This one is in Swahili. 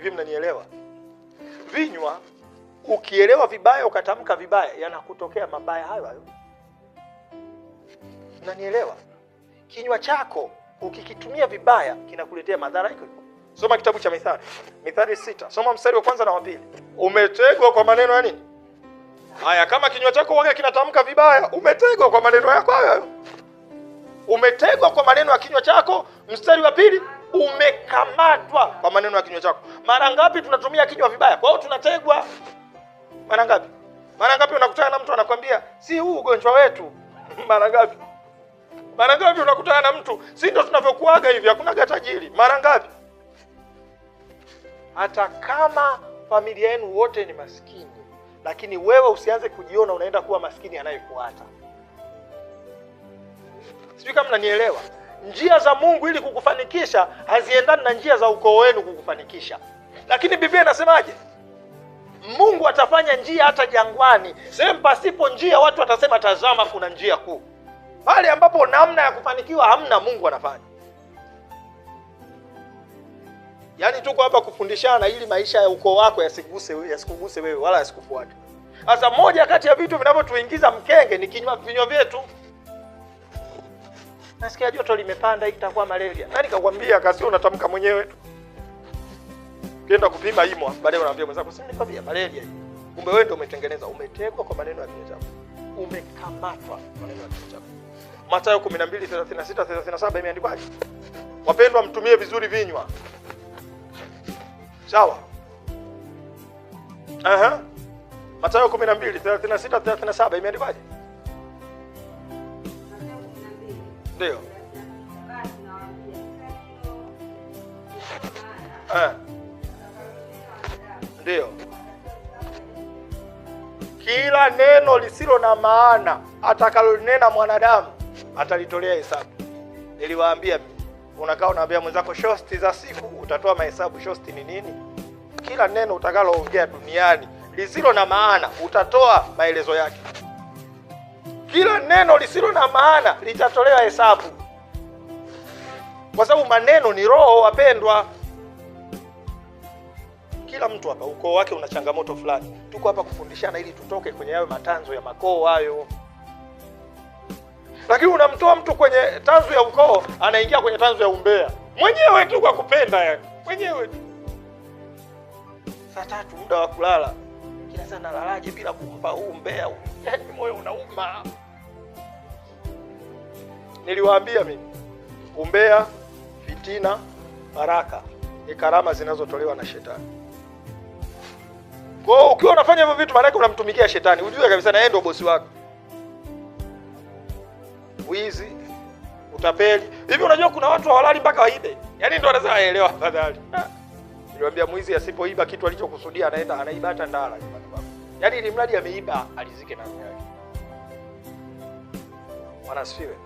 Hivi mnanielewa? Vinywa ukielewa vibaya ukatamka vibaya yanakutokea mabaya hayo hayo. Mnanielewa? Kinywa chako ukikitumia vibaya kinakuletea madhara iko. Soma kitabu cha Mithali. Mithali 6. Soma mstari wa kwanza na wa pili. Umetegwa kwa maneno ya nini? Haya, kama kinywa chako waga kinatamka vibaya, umetegwa kwa maneno yako hayo hayo. Umetegwa kwa maneno ya kinywa chako. Mstari wa pili, umekamatwa kwa maneno ya kinywa chako. Mara ngapi tunatumia kinywa vibaya? Kwa hiyo tunategwa. Mara ngapi? Mara ngapi unakutana na mtu anakwambia, "Si huu ugonjwa wetu." Mara ngapi? Mara ngapi unakutana na mtu, si ndio tunavyokuaga hivi, hakuna tajiri. Mara ngapi? Hata kama familia yenu wote ni maskini, lakini wewe usianze kujiona unaenda kuwa maskini anayekuata. Sijui kama mnanielewa. Njia za Mungu ili kukufanikisha haziendani na njia za ukoo wenu kukufanikisha. Lakini Biblia inasemaje? Mungu atafanya njia hata jangwani. Sehemu pasipo njia watu watasema tazama kuna njia kuu. Pale ambapo namna ya kufanikiwa hamna, Mungu anafanya. Yaani tuko hapa kufundishana ili maisha ya ukoo wako yasikuguse wewe wala yasikufuate. Sasa moja kati ya vitu vinavyotuingiza mkenge ni vinywa vyetu. Nasikia joto limepanda, itakuwa malaria. Nani kakwambia? Kasi unatamka mwenyewe tu. Ukienda kupima imwa, baadaye unaambia mwenzako, "Si nilikwambia malaria hii." Kumbe wewe ndio umetengeneza, umetekwa kwa maneno ya kinywa chako. Umekamatwa kwa maneno ya kinywa chako. Mathayo 12:36 37 imeandikwaje? Wapendwa, mtumie vizuri vinywa. Sawa? Aha. Mathayo 12:36 37 imeandikwaje? Ndio. Ndio. Kila neno lisilo na maana atakalonena mwanadamu atalitolea hesabu. Niliwaambia, unakaa unaambia mwenzako shosti za siku, utatoa mahesabu. Shosti ni nini? Kila neno utakaloongea duniani lisilo na maana utatoa maelezo yake. Kila neno lisilo na maana litatolewa hesabu. Kwa sababu maneno ni roho, wapendwa. Kila mtu hapa ukoo wake una changamoto fulani. Tuko hapa kufundishana ili tutoke kwenye hayo matanzo ya makoo hayo. Lakini unamtoa mtu kwenye tanzu ya ukoo, anaingia kwenye tanzu ya umbea. Mwenyewe tu kwa kupenda yani. Mwenyewe tu. Saa 3 muda wa kulala. Kila saa nalalaje bila kumpa huu umbea? Yaani moyo unauma. Niliwaambia mimi, umbea, fitina, baraka ni karama zinazotolewa na shetani. Kwa hiyo ukiwa unafanya hivyo vitu, maana yake unamtumikia shetani. Ujue kabisa na yeye ndio bosi wako. Wizi, utapeli. Hivi unajua kuna watu hawalali mpaka waibe. Yaani ndio wanasema aelewa afadhali. Niliwaambia mwizi asipoiba kitu alichokusudia anaenda anaiba hata ndala nyumbani kwako. Yaani ili mradi ameiba alizike na roho yake. Bwana asifiwe.